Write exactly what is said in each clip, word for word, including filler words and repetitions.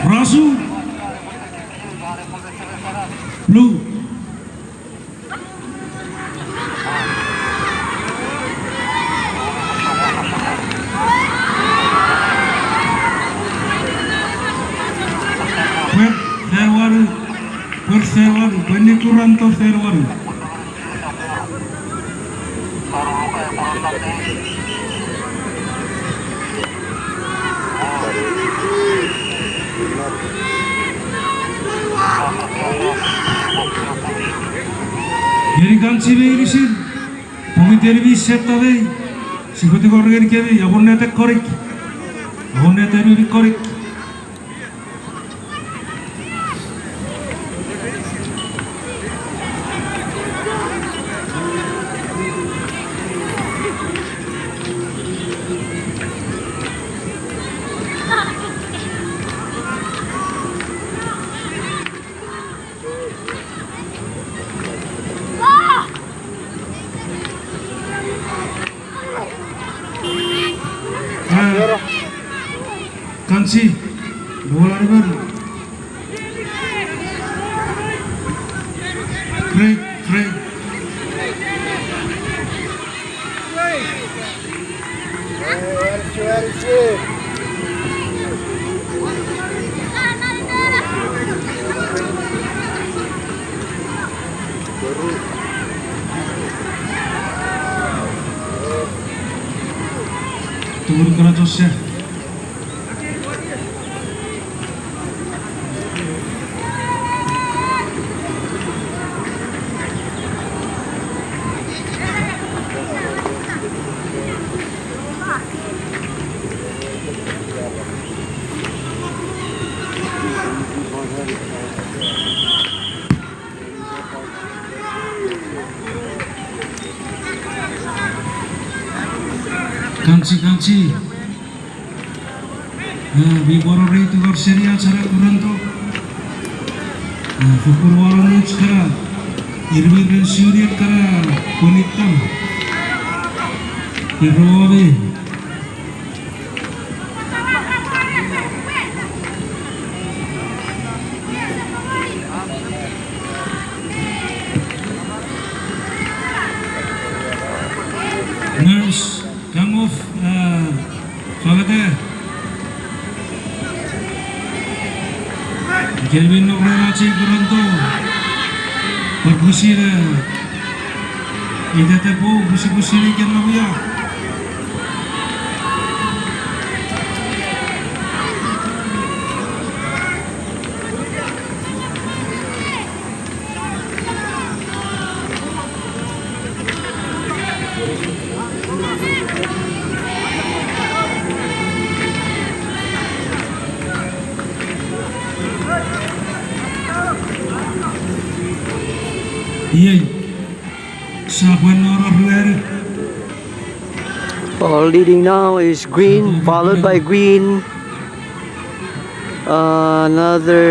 Rasu. Blue. Pwe, fan wanu. Pwe fan wanu. Pwe ni kuranto fan wanu. Ngeni kanchi meinisin, pokiten mi seta mei, sipwe tingor ngenikemi, amonneta konik. Amonneta numi konik. Ah, kanchi, bola river. Great, great. Tumun kana Joseph. Kanchi, kanchi. Ah, mi pwan rei tungor seni ach ena kuranto. Ah, fokkun wano nouch kana. Irmiren siwinin kana pwenitam. Iromi. Nurse, come off, uh, fangata. Kelvin no rena chi kuranto. Pwan pusine. Ita tepo, pusi pusine ken no ya. Iei, sapwen noro ruanu. All leading now is green, followed by green. Another,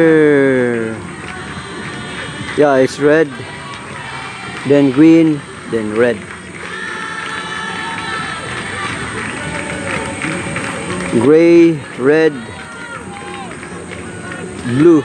yeah, it's red, then green, then red. Gray, red, blue.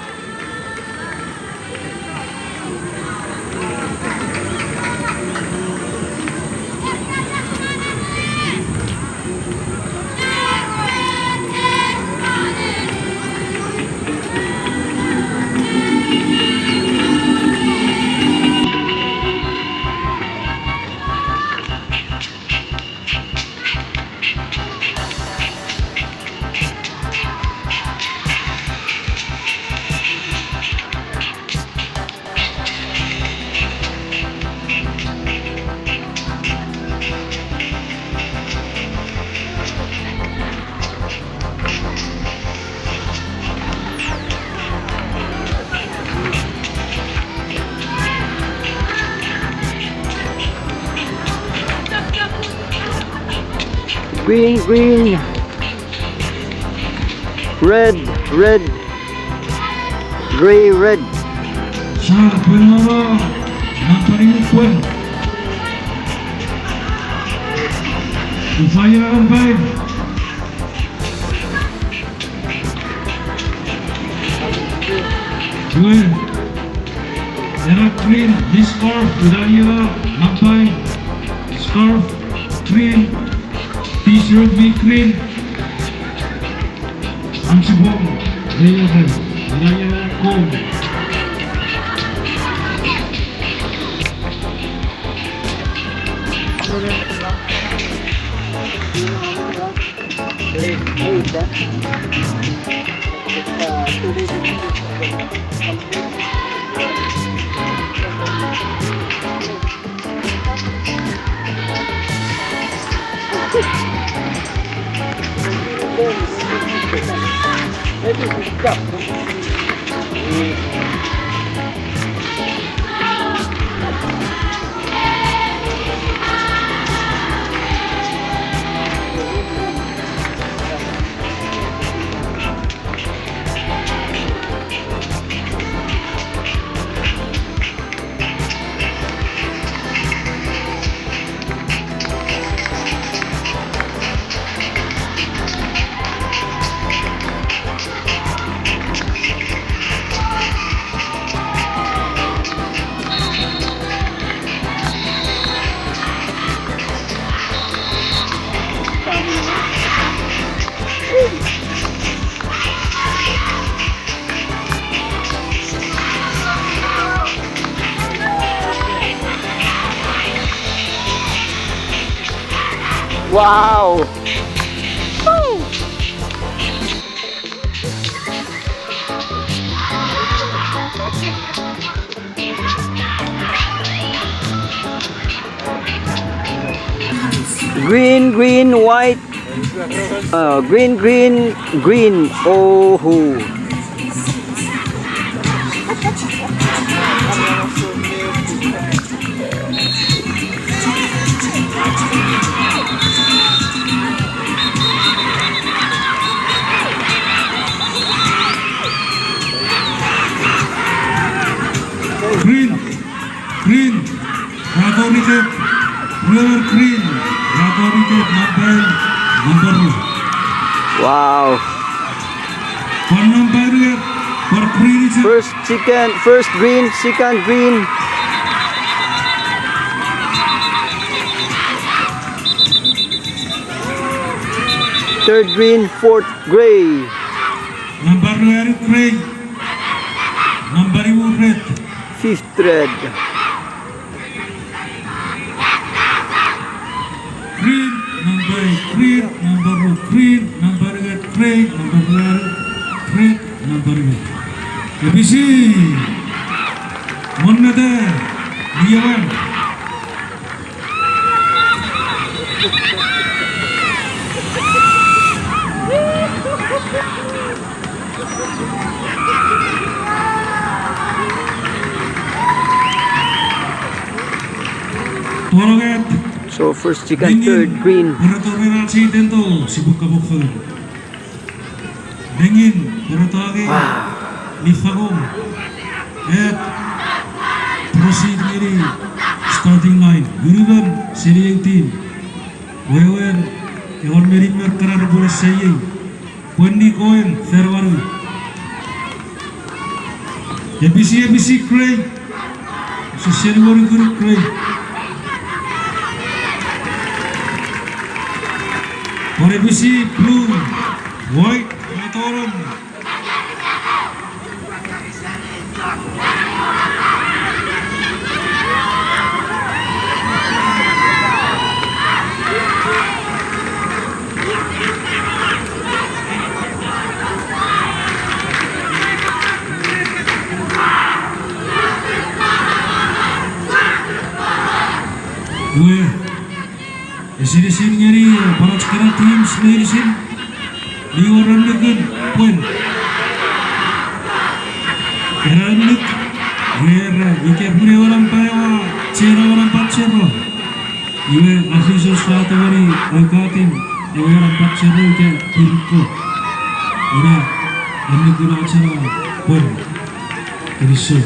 Green, green. Red, red. Gray, red. Sa pwe nono, nampa nimu pwe. Ifa ina nampa. Iwe, era green, this scarf, ina ina nampa, scarf, green, t-shirt mi green. Ansi pom, ina ina, ina ina kom. Wow. Green, green, white. Uh, green, green, green. Oh. Green, green, ra tori kep, ruemer green, ra tori kep, nampa, nampa ru. Wow. Pwan nampa ru, pwan green is a first, second, first green, second green. Third green, fourth gray. Nampa ruanu gray. Nampa nimu red. Fifth red. Green, nampa, green, nampa ru, green, nampa ru, gray, nampa ru, red, nampa ru. A B C. Monneta, Liawan. So first, second, third, green. Puratoren ach ei tento, sipwe kapong fengen. Nengin, puratoge, niffangen, at, proceed ngeni starting line. Unumon seni eu team. Wewen, engon me nimer kana repwe seiei. Pwenni koen, ferwanu. A B C, A B C, gray. Seseni wonu kunu gray. Pwan A B C, blue, white, metonom. Iwe, esinesin ngeni, eh, pwan ach kana teams meinisin. Mi wor annukun pwen era annuk, era ika pun ewe nampa ewa, zero, ewe nampa zero. Iwe officials ra tongeni aukatin Ewe ena pachere ika tiriko. Ina, ennetin a chana pwen. Kinisou.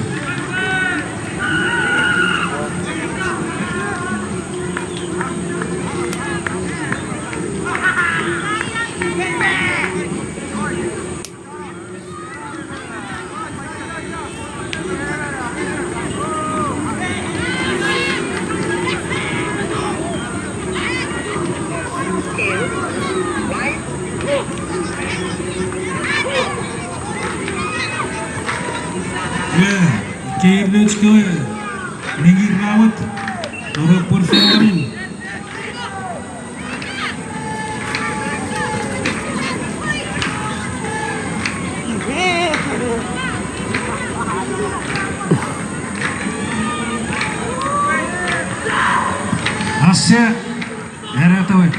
Iwe, keir nouch kewe nengin ra wet, oro pwe fengen. Ase, era tawe.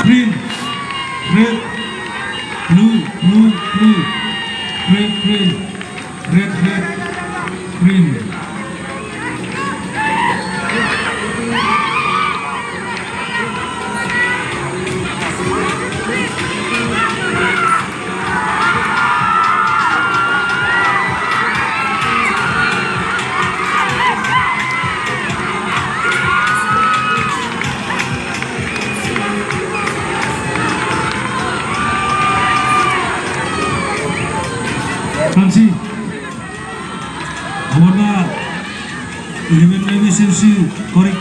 Green, red, blue, blue, blue, red, green, red, red, green. Kansi. Awora, eleven me sisi konik.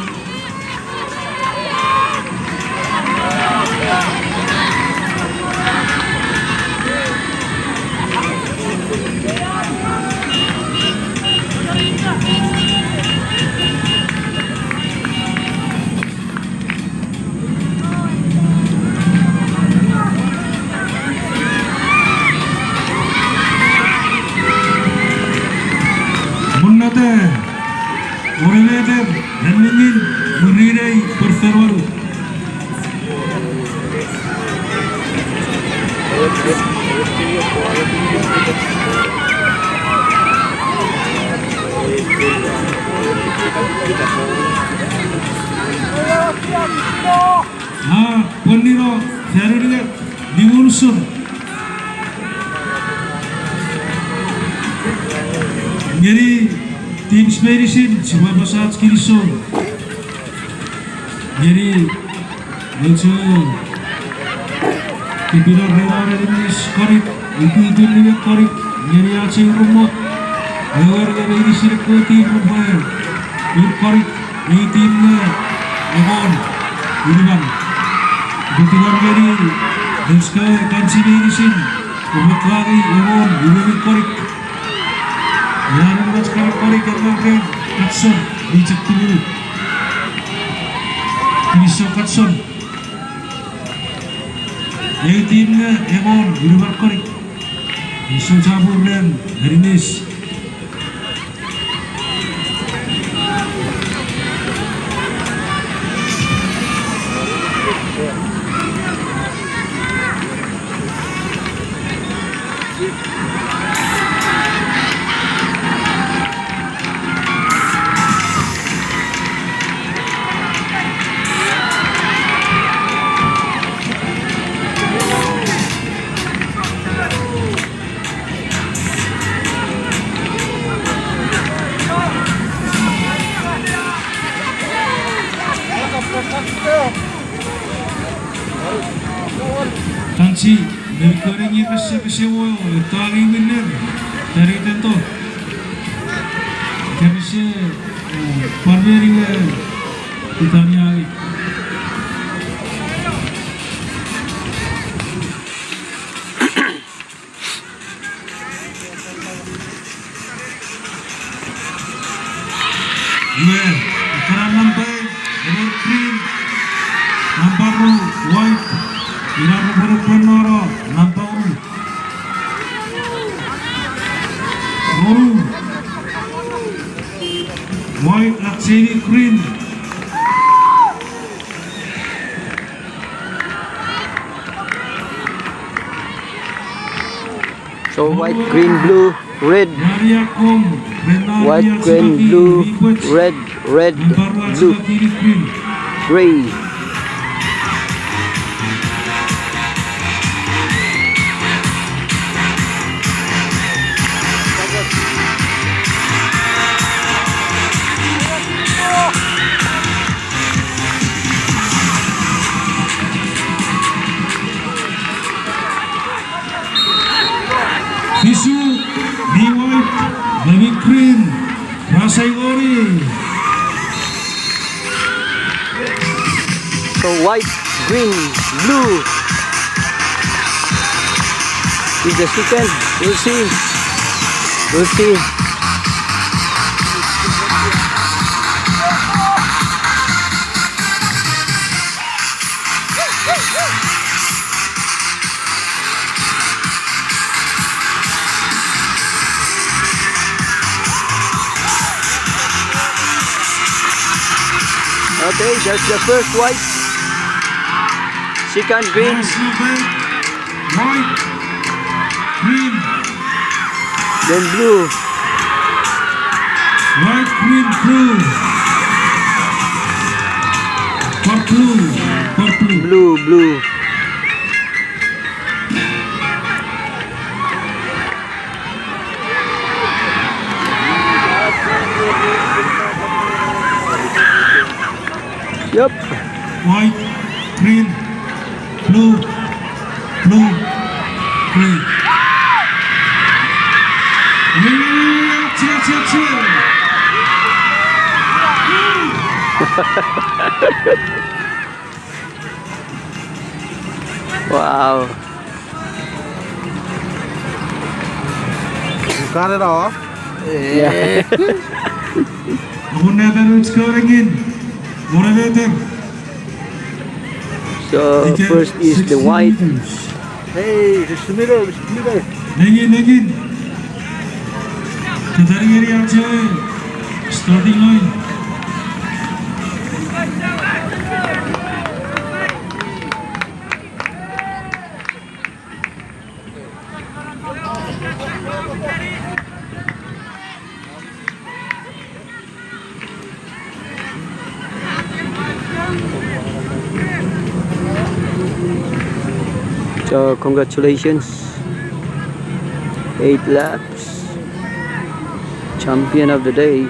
Munnete, oremeten, enmingin, murinei, pwerferonu. A pwennino fan unungat nimu unusen. Ngeni teams meinisin, sipwe apasa ach kinisou. Ngeni, echo, kepino ren aninis konik, ikuikun niwek konik, ngeni ach ei rumot, ewer nge meinisin ekkewe team repwe, ir konik, ei team nge, engon, unungat. Epwe tingor ngeni, ach kewe kansi meinisin, kopwe angei engon, unungat konik. Ina nukun ach kewe konik, engon ren, Katson, mi chok tumunu. Kinisou Katson. Eu team nge engon, unungat konik. Kinisou chapur ren, aninis. Kansi, me kori ngi pese pese wo, tari winner, tari tento. Kari se, eh, parveri we, itaniani. Iwe, ekkana nampa, ewor green, nampa ru white, ina repwe repwe nono, nampa ru. Ru. White, ach seni green. So white, green, blue, red. White, green, blue, red, red, blue, green. Fisu, mi white, me mi green, ra sai wori. So white, green, blue. Is the second. We'll see. We'll see. Okay, that's the first white. Second green. White, green. Then blue. White, green, blue. Purple, purple. Blue, blue. Yep. White, green, blue, blue, green. Yeah, yeah, yeah, yeah, yeah. Cheer, cheer, cheer. Wow. Got it off. Yeah. Who never reach scoring in? Motivator. So, first is the white. Hey, just the middle, just the middle. Nengin, nengin. Tatari ngeni arche. Starting line. So, congratulations. Eight laps. Champion of the day.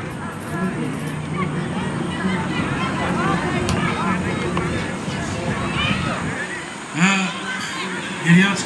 Ah, ngeni ach